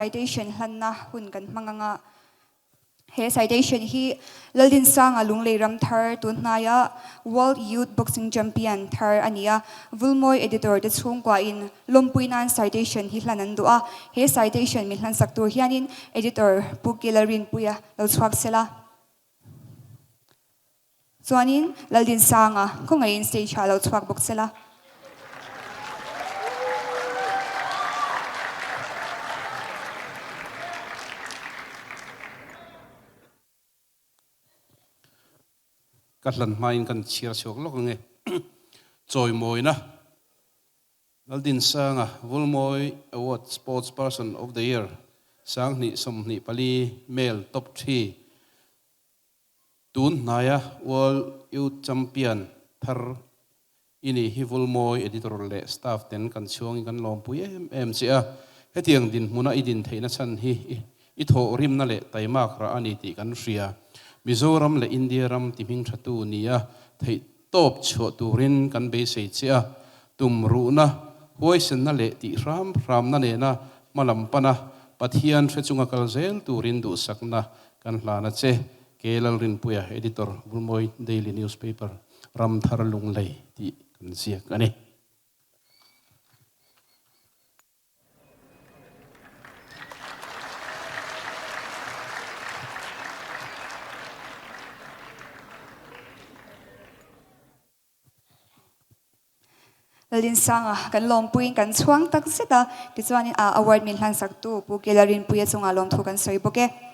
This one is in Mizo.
Citation hlanna hun kan hmang ang a, he citation hi Laldinsanga Lunglei ram thar tun hnaia World Youth Boxing Champion thar a ni a, Vulmawi editor te chhungkuain lawmpui nan citation hi hlan an duh a, he citation min hlansak tur hianin editor Pu Kila Rinpuia lo chhuak sel a. Chuanin Laldinsanga khawngaihin stage ah lo chhuak bawk sela. Ka hlan hmain kan chhiar chhuak lawk ange. Chawimawina Laldinsanga Vulmawi Award Sports Person of the Year 2024 Male Top 3 Tun hnaia World Youth Champion thar i nih hi Vulmawi editor leh staff ten kan chhuangin kan lawmpui em em che a. Hetiang dinhmuna i din theihna chhan hi i thawhrimna leh taimak rah a ni tih kan hria. Mizoram leh India ram ti hming thatu nia theih tawp chhuah turin kan beisei che a. Tum ruhna, huaisenna leh tih hram hramna nena hma lam pana Pathian hre chunga kal zel turin duhsakna Kan hlan a che, Ke Lalrinpuia, Editor, Vulmawi Daily Newspaper, Ramthar Lunglei tih kan ziak a ni. Lalinsanga kan lawmpuiin kan chhuang tak zet a, tichuanin a award min hlansak tu Pu Kelarinpuia chungah lawmthu kan sawi bawk e.